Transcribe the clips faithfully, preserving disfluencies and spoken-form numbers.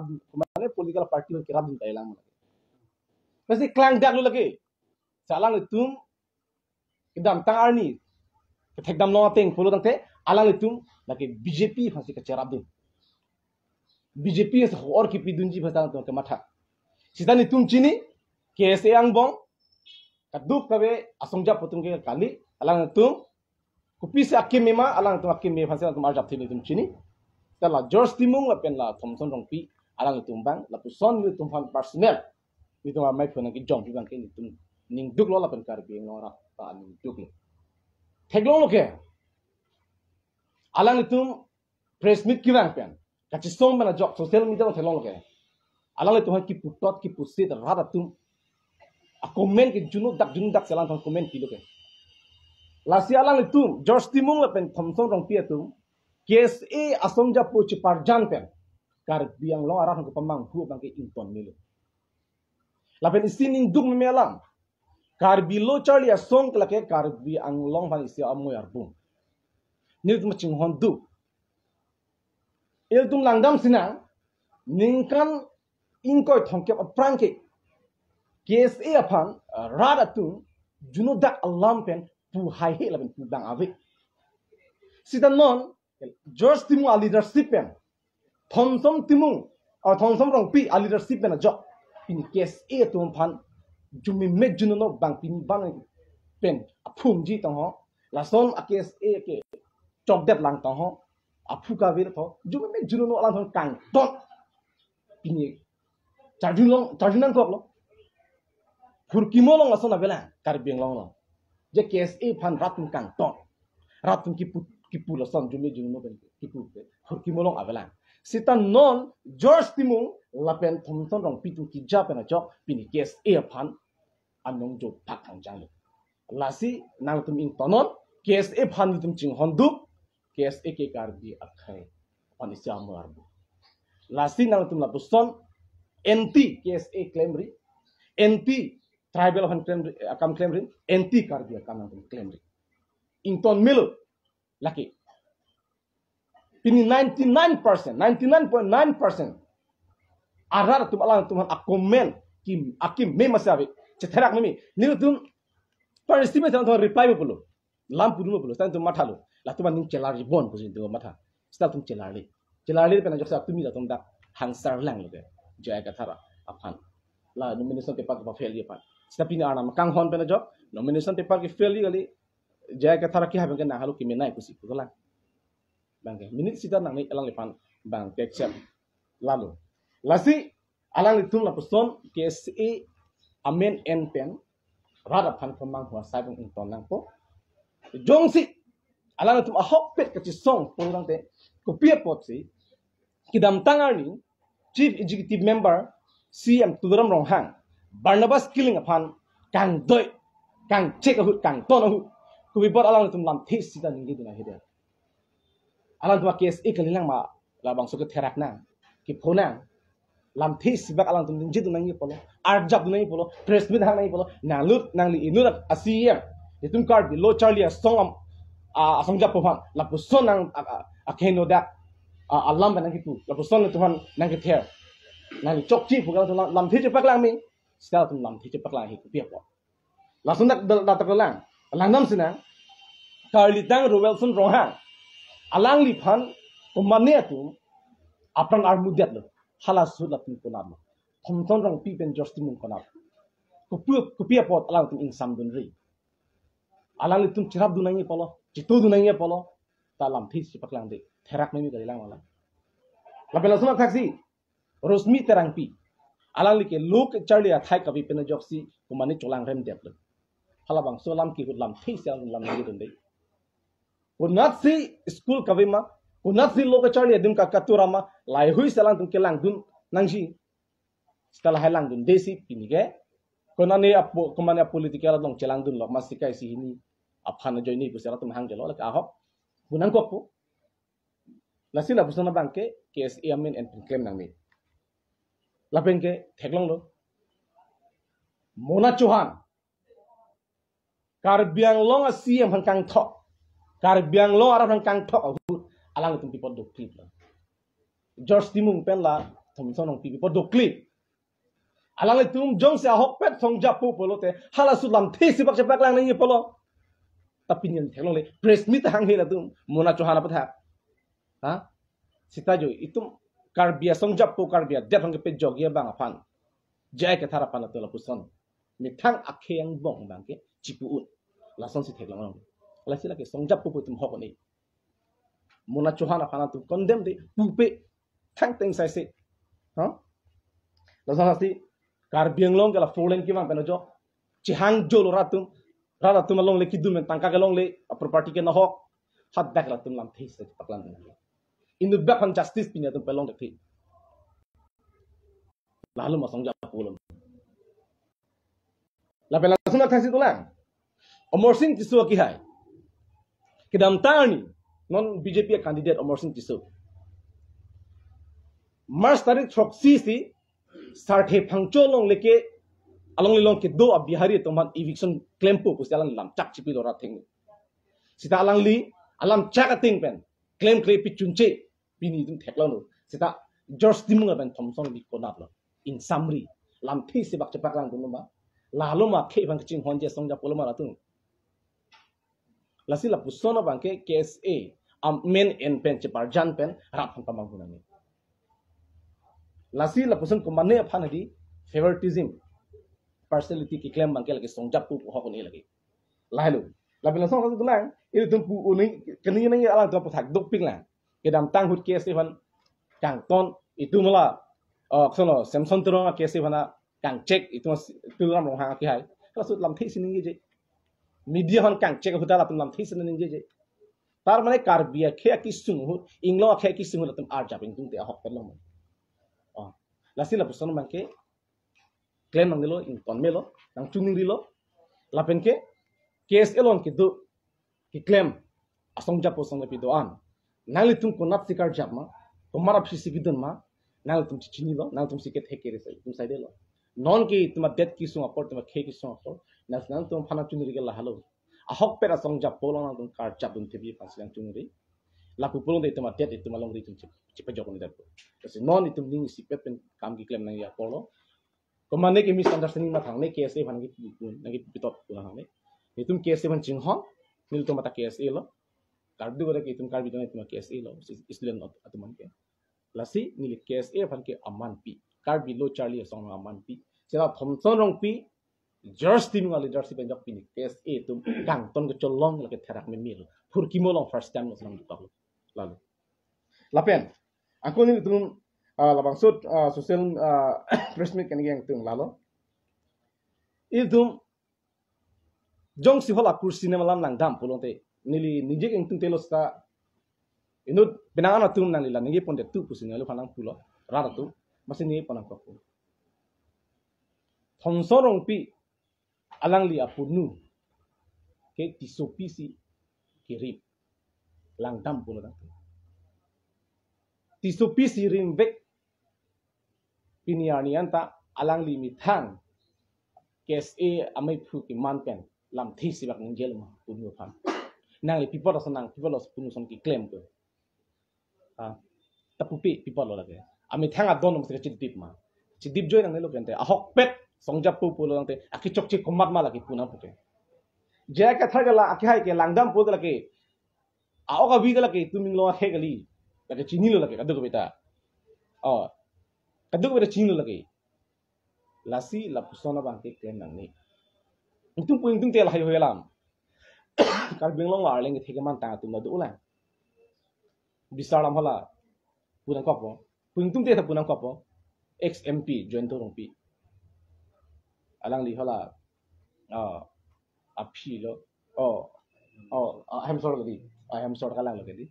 mane political party aphan kerapdun kalilang mane. Pasi klangdaklo lake. Si alanglitum kedamtang arni kethekdam long ateng pulo tangte alanglitum lake B J P aphansi kacherapdun. B J P si hor kipidunji aphan alanglitum kematha. Sita netum chini K S A angbong kaduk kave asongja apo atum ke kali, alanglitum kopisi akeme ma, alanglitum akeme aphansi alanglitum arjap thili netum chini. Sita la George Timung lapen la Thomson Rongpi alanglitum abang lapuson netum aphan personal netum amei phone kejom abang ke netum ningduklo lapen Karbi Anglong arat ta ningduklo. Theklonglo ke alanglitum press meet kevang pen kachesong pen ajok social media along theklonglo ke alanglitum aphan kiputot kipusit rat atum acomment ke juno dak juno dak si alanglitum comment pilo ke. Lasi alanglitum George Timung lapen Thomson Rongpi atum K S A asongja apo cheparjan pen Karbi Anglong arat aphan kepamanghu abang ke ington melo. Lapen isi ningduk meme alam. Karbi lo charli asong ke lake Karbi Anglong aphan isi amoi arbung. Netum chinghon duk. Ilitum langdam sinang, ningkan ingkoi thomkep aphrang ke K S A aphan, uh, rat atum juno dak alam pen pu haihe lapen pu bang ave. Sita non George Timung aleadership pen, Thomson Timung, uh, Thomson Rongpi aleadership pen ajok pini K S A atum aphan jumi me juno no bang pini bang pen aphumji tong ho. Lason a K S A ke chokdet lang tong ho. Aphu kavir tho. Jumi me juno no alanglitum kangton. Pini charjun long, charjun nangkoklo. Phurkimo along ason avelang Karbi Anglong along. Je K S A aphan rat atum kangton. Rat atum kipu, kipu lason jumi juno pen kipu ke phurkimo along avelang. Sita non George Timung lapen Thomson Rongpi atum keja pen ajok pini K S A aphan anong jo pak kangjang lo. Lasi nangtum ingtonon, K S A aphan netum chinghon duk, K S A ke Karbi akhei aphan isi amoi arbung. Lasi nangtum lapuson anti K S A klemri, anti tribal aphan klemri, akam klemri, anti Karbi akam nangtum klemri. Ington melo lake. Pini ninety-nine percent, ninety-nine point nine percent arat atum alangtum aphan acomment ki akeme masi ave. Chetherak meme. Netum parisi me atum reply pulo. Lam pudun pulo. Sita netum mathalo. Latum aning chelarji bon pusi netum matha. Sita netum chelarle. Chelarle pen ajok sita tumi latum dak hangsar langlo ke. J I Kathar aphan. La nomination paper kepafailji aphan. Sita pini Arnam kanghon pen ajok nomination paper kefailji kali. J I Kathar ke haben ke nang halo kemenei pusi pulang. Bang ke minute sita nangne alangliphan bang ke accept lalo. Lasi alanglitum lapuson K S A amen en pen rat aphan kemang hua sai bang ington nangpo. Jongsi alanglitum ahokpet kachesong pulo tangte kopi apotsi kedamtang arni Chief Executive Member C M Tuliram Ronghang, Barnabas Killing aphan kangdoi, kangchek ahut, kangton ahut, kopi apot alangtum lamthe sita ningjedun ahedet. Alangtum K S A kalilang ma, labangso ketherak nang, kepho nang, lamthe sibak alangtum ningjedun nangji pulo, arjapdun nangji pulo, press meet hang nangji pulo, nanglut, nangli inut a C M, itum Karbi lo charli asong am, a, asong japo aphan, lapuson nang, a, a, akhei no dak, a, alam pen nangkipu, lapuson netum aphan nangkether. Nangli chokche pu alanglitum lam, lamthe chepaklang me, sita alanglitum lamthe chepaklang he kopi apot. Lason dak, dak, dak, dak lang, langdam sinang, Karlitang Roelson Ronghang, alangliphan, komane atum, apran armudetlo, hala ahut latum konatlo. Thomson Rongpi pen George Timung konat. Kopi, kopi apot alangtum ingsamdunri. Alanglitum cherapdun nangji pulo, chetodun nangji pulo, ta lamthe chepaklangde, therak meme kalilang alang. Lapen lason athaksi, Rosmi Terangpi, alangli ke lo kecharli athai kave pen ajoksi, komane cholang remdetlo. Halabangso alam ke ahut lamthe si alang lam nangjedunde. Konatsi school kave ma, konatsi lo kecharli adim ka katura ma, laheihui si alangtum kelangdun nangji. Sita lahai langdundesi pini ke. Konane apo, komane apolitical along chelangdunlo, masi kaisi hini aphan ajoine pusi alangtum hangjelo, lake ahok pu nangkokpo. Lasi lapuson abang ke K S A amen en pen klem nangne. Lapen ke theklonglo. Mona Chauhan, Karbi Anglong a C M aphan kangthok, Karbi Anglong arat aphan kangthok ahut, alangtum pi apot dokliplo? George Timung pen la Thomson Rongpi pi apot dokle. Alanglitum jongsi ahokpet songjapo pulote, halaso lamthe isi bak chepaklangji pulo. Ta pini an theklongle, press meet hanghe latum, Mona Chauhan apathak. Ha? Sita jo, itum Karbi asongjapo, Karbi adet hangke pejokji abang aphan. J I Kathar aphan latum lapuson. Methang akhei angbong abangke chipu un. Lasonsi theklong. Lasi lake songjapo pu itum hok un-e. Mona Chauhan aphan atum condemn de pupe thangteng saise. Ha? Lason lasi Karbi Anglong ke la four lane kevang pen ajok. Chihang jolo rat atum. Rat atum alongle kedun pen tangka kelongle, property ke nahok. Hadak latum lamthe isi paklang. Inut bak aphan justice pini atum pelong dekhi. Lalu ma songjapo lo. Lapen langsung athak si tulang. Amarsing Tisso akihai. Kedamtang arni, non B J P candidate Amarsing Tisso. March tarik throksi si, Sarthe Phangcho alongle ke, alongle along kedo a Bihari atum aphan eviction klempo pusi alang lamchak chipilo rat atheng. Sita alangli, alamchak ateng pen, klemkle pi chunche, pini itum theklonglo. Sita George Timung lapen Thomson Rongpi konatlo. In summary, lamthe isi bak chepaklang dun ma. Lalo ma akhei aphan kachinghonji asongjapo lo ma latum. Lasi lapuson abangke K S A amen en pen cheparjan pen rat aphan pamanghu nangji. Lasi lapuson komane aphan hadi favoritism, partiality keklem abangke lake songjapo pu hok un-e lake. Lahelo. Lapen lason kasu tulang, ilitum pu un-e, kani nang alang atum aputhak dopik lang. Kedamtang ahut K S A aphan kangton, itum la, oh, sono, Samson Teron K S A aphan kangchek, itum Tuliram Ronghang akihai. Laso lamthe isi ningjeje. Media aphan kangchek ahut latum lamthe isi ningjeje. Tar mane Karbi akhei akesung ahut, Inglong akhei akesung ahut latum arjap ingtungte ahokpet lo. Oh. Lasi lapuson abangke klem nangnelo, ington melo, nangchungrilo. Lapen ke, K S A along kedo, keklem, asongjapo asong lapi do-an. Nanglitum konatsi karjap ma, komat aphi si kedun ma, nanglitum chichinilo, nanglitum si kethek kere sai, itum saidelo. Non ke itum adet kesung apor, itum akhei kesung apor, nang, nanglitum aphan nangchungri ke lahelo. Ahokpet asongjapo along nangtum karjap dunthepi aphansi nangchungri. Lapu pulote itum adet itum alongri itum chip, chipajok ni dapo. Lasi non itum ning isipet pen kam keklem nangji apor lo. Komane ke misunderstanding mathangne K S A aphan nangkipu, nangkiputot pu nangne. Itum K S A aphan chinghon, nelitum ata K S A lo. Karbi ore ke itum Karbi dong itum K S A lo, student atum an ke. Lasi neli K S A aphan ke amanpi. Karbi lo charli asong amanpi. Sila Thomson Rongpi, George Timung aleadership enjok pini K S A atum kangton kecholong lake therak memil. Phurkimo along first time lo senang buka lo. Lalu. Lapen, angko nelitum, ah, labangso, ah, social, ah, press meet kani ingtung lalo. Itum jongsi hala kursi ne malam langdam pulote. Neli ningje ingtungte lo seta. Inut penang an atum nangli la ningjepondet tu pusi neli phanang pulo. Rat atum. Masi ningjepo nangkok. Thomson Rongpi alangli apunu ke Tissopi si kerim. Langdam pulo tang. Tissopi si rimvek pini arni anta alangli methang K S A amei phu keman pen lamthe isi bak ningjelo ma punu aphan. Nangli pi apot ason nang, pi apot ason punu ason keklem ke. Ah, ta pupe pi apot lo lake. Amethang adon mesti kachidip ma. Chidip joi nangnelo pente. Ahokpet songjapo pulo tangte. Akechokche komat ma lake pu nangpo ke. J I Kathar ke la akihai ke langdam pulo lake. A-ok avi ke lake itum Inglong akhei kali. Lake chinilo lake kadokave ta. Oh. Kadokave ta chinilo lake. Lasi lapuson abangke klem nangne. Itum pu ingtungte lahai hoi alam. Karbi Anglong la arleng kethek keman tang atum la dolang. Bisar alam hala pu nangkokpo. Pu ingtungte ta pu nangkokpo. Ex M P Jayanta Rongpi. Alangli hala, ah, aphi lo. Oh. Oh, ah, Hemsor kali. Ah, Hemsor kalang lo kali.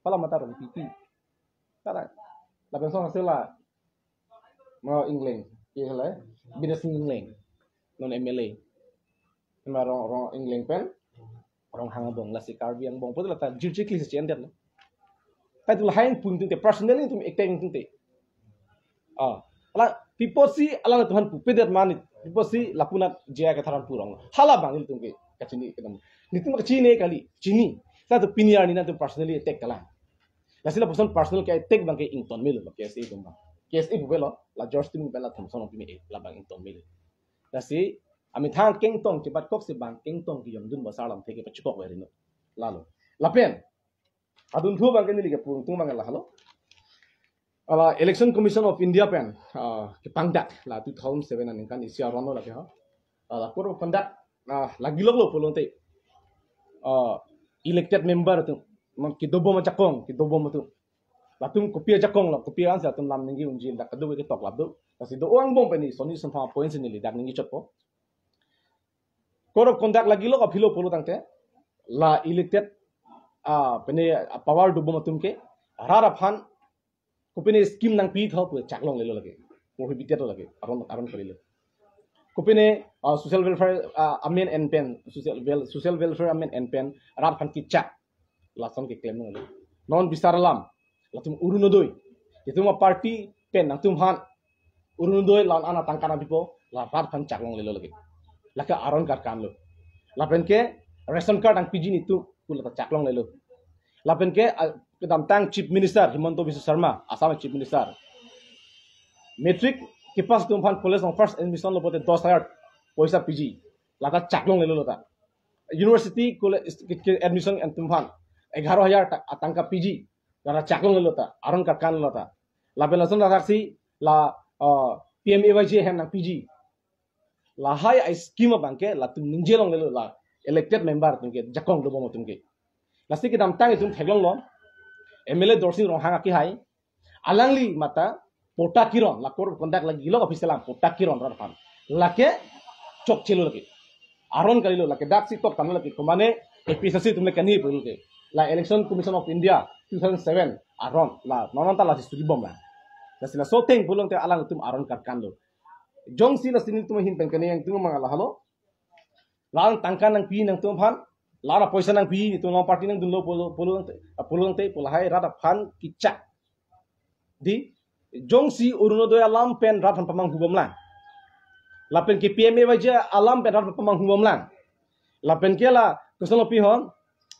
Hala mata Rongpipi. Kalang. Lapen song hasil la. Mo Ingleng, ke hala, Bidya Sing Ingleng, non M L A. Ema Rong, Rong Ingleng pen, Ronghang angbong, lasi Karbi angbong, pulote la ta jirjikli si endet lo. Kaitu lahai pu ingtungte, personally itum attack ingtungte. Ah, la, pi apotsi, alangtum aphan pupedet mani, pi apotsi, lapu nat J I Kathar aphan purong. Hala abang ilitum ke, kachini kedam. Nelitum kachini kali, chini. Kaitu pini arni nangtum personally attack kalang. Lasi lapuson personal ke attack abangke ington melo, K S A atum abang. case e bubelo, la George Timung pen la Thomson Rongpi me-e, labang ingtong mele. Lasi, amethang kengtong, chibat kok si bang kengtong kiyong dun basar lam theke pachikok veri no. Lalo. Lapen, adun thu bang ke neli ke pung tung bang lahelo. Ala Election Commission of India pen, ah, kepangdak la two thousand seven aningkan isi aron lo lake ha. Ala code of conduct, ah, lagi lok lo pulote. Ah, elected member atum, man kedobom ajakong, kedobom atum. Latum kopi ajakong lo, kopi ansi latum lam ningje unji dak kedo ketok lap do. Lasi do-an angbong pen ni soni son thang points neli dak ningje chotpo. Code of conduct lagi lok aphi lo pulo tangte, la elected, ah, pene, ah, power dobom atum ke, rat aphan, kopine scheme nangpi tho pu chaklonglelo lake, prohibited lo lake, aron, aron kalilo. Kopine, ah, social welfare, ah, amen en pen, social wel-, social welfare amen en pen, rat aphan kechak, lason keklem lo. Non bisar alam, latum Orunodoi, itum aparty pen nangtum aphan Orunodoi la-an atangka nangpipo, la rat aphan chaklonglelo lake. Lake aron karkan lo. Lapen ke ration card nangpiji netum pu lata chaklonglelo. Lapen ke, ah, kedamtang Chief Minister Himanta Biswa Sarma, Assam Chief Minister, matric kepass atum aphan college along first admission lo pote dos hajar poisa piji. Lata chaklonglelo lata. University college ke, ke admission atum aphan egharo hajar ta-, atangka piji. Lata chaklonglelo ta, aron karkan lo ta. Lapen lason lataksi la, uh, P M A Y G ahem nangpiji. Lahai a-scheme abang ke latum ningje longlelo la elected member atum ke, jakong dobom atum ke. Lasi kedamtang itum theklonglo, M L A Dorsing Ronghang akehai, alangli mate patta kiron, la code of conduct lagi lok office alam patta kiron rat aphan. Lake chokchelo lake. Aron kalilo lake, daksi tok tanglo lake, komane A P H L C atum le kani pulo ke. La Election Commission of India two thousand seven aron, la non non ta lasi suri bom la. Lasi laso ateng pulote alangtum aron karkan lo. Jongsi lasi netum ahin pen kene nangtum mang lahelo. La-an tangka nangpi nangtum aphan, la-an apoisa nangpi, netum la-an party nangdunlo pulo, pulote, ah, pulote pu lahai rat aphan kechak. Di, jongsi Orunodoi alam pen rat aphan pamanghu bomlang. Lapen ke P M A Y G alam pen rat aphan pamanghu bomlang. Lapen ke la, kosonlo pi hon,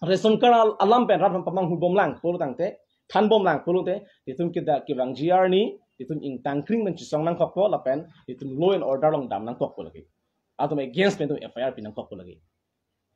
ration card al-, alam pen rat aphan pamanghu bomlang pulo tangte, than bomlang pulote, itum ke dak kevangji arni, itum ingtangkring pen chesong nangkokpo, lapen itum law and order along dam nangkokpo lake. Atum against pen itum F I R pi nangkokpo lake.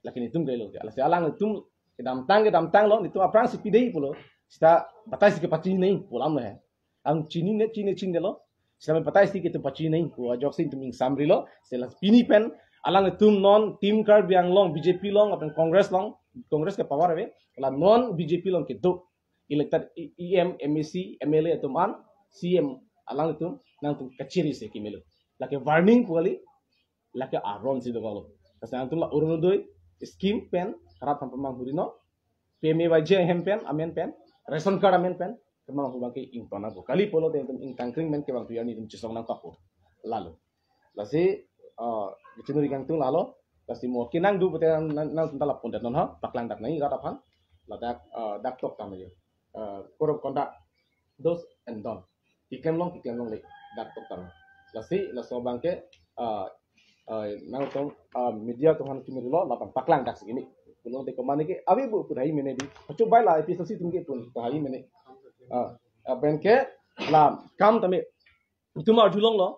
Lake netum kalilo ke. Lasi alangtum kedamtang, kedamtang lo, netum aphrangsi pidei pulo. Seta bataisi kepachini nangji pu alam lo he. Ang chinine, chini, chinidelo. Seta bataisi ke itum pachini nangji pu ajoksi netum ingsamrilo. Seta pini pen alangtum non Team Karbi Anglong, B J P along, lapen Congress along, Congress ke power ave. La non B J P along kedo elected E-, E M, M A C, M L A atum an, C M alangtum, nangtum kachiri se kimelo. Lake warning pu kali, lake aron si dokoklo. Lasi nangtum la Orunodoi scheme pen rat aphan pamanghu ri non, P M A Y G ahem pen, amen pen, ration card amen pen, kemanghu abang ke ingtona pu. Kali pulote itum ingtangkring pen kevang tuyar netum chesong nangkokpo. Lalo. Lasi, ah, kachiningri kangtung lalo. Lasi mo kenang do pute nang, nang, nangtum ta lapu-an det non ha, paklang dak nangji rat aphan. Ladak, ah, dak tok tame yo. Ah, code of conduct, do's and don't. Keklem long, keklem longle, dak tok tame. Lasi, laso abang ke, ah, ah, nangtum, ah, media atum aphan kimilo, lapen paklang daksi kini. Pulote komane ke, ave bu pudai mene di. Pachu bai la A P H L C atum ke pun, pudai mene. Ah, lapen ke, la, kam tame, itum arjulonglo,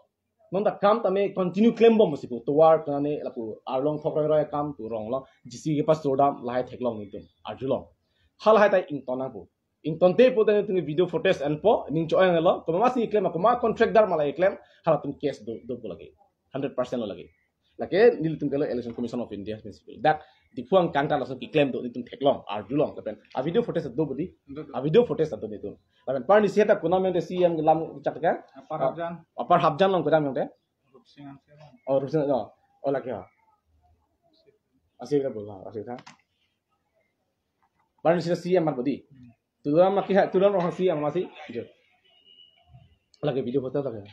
non ta kam tame continue klembom si pu, tovar kane lapu arlong thok roi roi akam pu rong lo, J C B kepass sordam lahai theklong netum arjulong. Halahai ta ington nangpo. Ingtonte pute netum video footage enpo, ning cho-ang lo, komat si klem, komat contractdar ma la klem, halatum case do, dopo lake. Hundred percent lo lake. Lake nelitum kalo Election Commission of India principle. Dak Diphu angkang ta lason keklem do, netum theklong, arjulong, lapen a video footage do budi. Do, do. A video footage do netum. Lapen parni seta kuna mengte C M lam chak ka? Upper Hapjan. Upper Hapjan along kuna mengte? Rupsing Angse along. Oh, Rupsing, oh. Oh, lake ha. Asi ka bola, asi ka. Parni seta C M mar budi. Hmm. Tulam lake ha, tulam rohang C M masi. Jo. Lake video footage lake.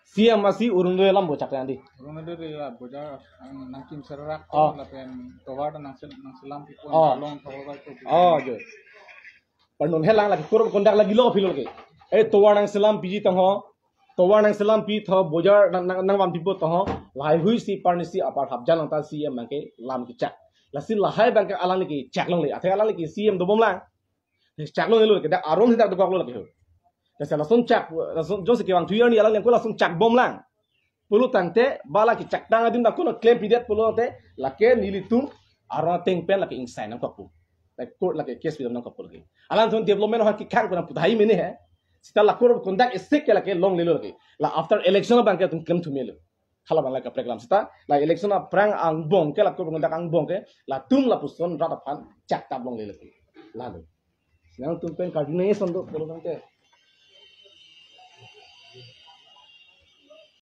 C M masi Orunodoi alam bochak andi. Orunodoi la bojar, ang nangkim serak to, oh, lapen tovar ta nangse-, nangselam pipo, oh, arlong tovar to. Oh, jo. Parnon helang lake code of conduct lagi lo aphi lo ke. Eh, tovar nangselam piji tangho. Tovar nangselam pi tho, bojar nang, nang, nangvan pipo tangho. Lahaihui si parni si Upper Hapjan along ta C M abang ke lam kechak. Lasi lahai abang ke alangli kechak longle. Athe alangli ke C M dobomlang. Chak longlelo ke, dak aron si dak dokoklo lake ho. Kasa lason chak, lason jongsi kevang thuyer ni alang yang ko lason chak bom lang. Pulo tangte, bala kechak tang adim ta kuno klem pidet pulo tangte, lake nelitum aron ateng pen lake ingsai nangkokpo. Lake court lake case pidam nangkokpo lake. Alangtum development ha kekhang kuna puthai mene he. Seta la code of conduct isik ke lake longlelo lake. La after election abang ke atum klem thu melo. Hala abang la kaprek alam seta, la election aphrang angbong ke la code of conduct angbong ke, latum lapuson rat aphan chak tap longlelo lake. Lalo. Nangtum pen coordination do pulo tangte.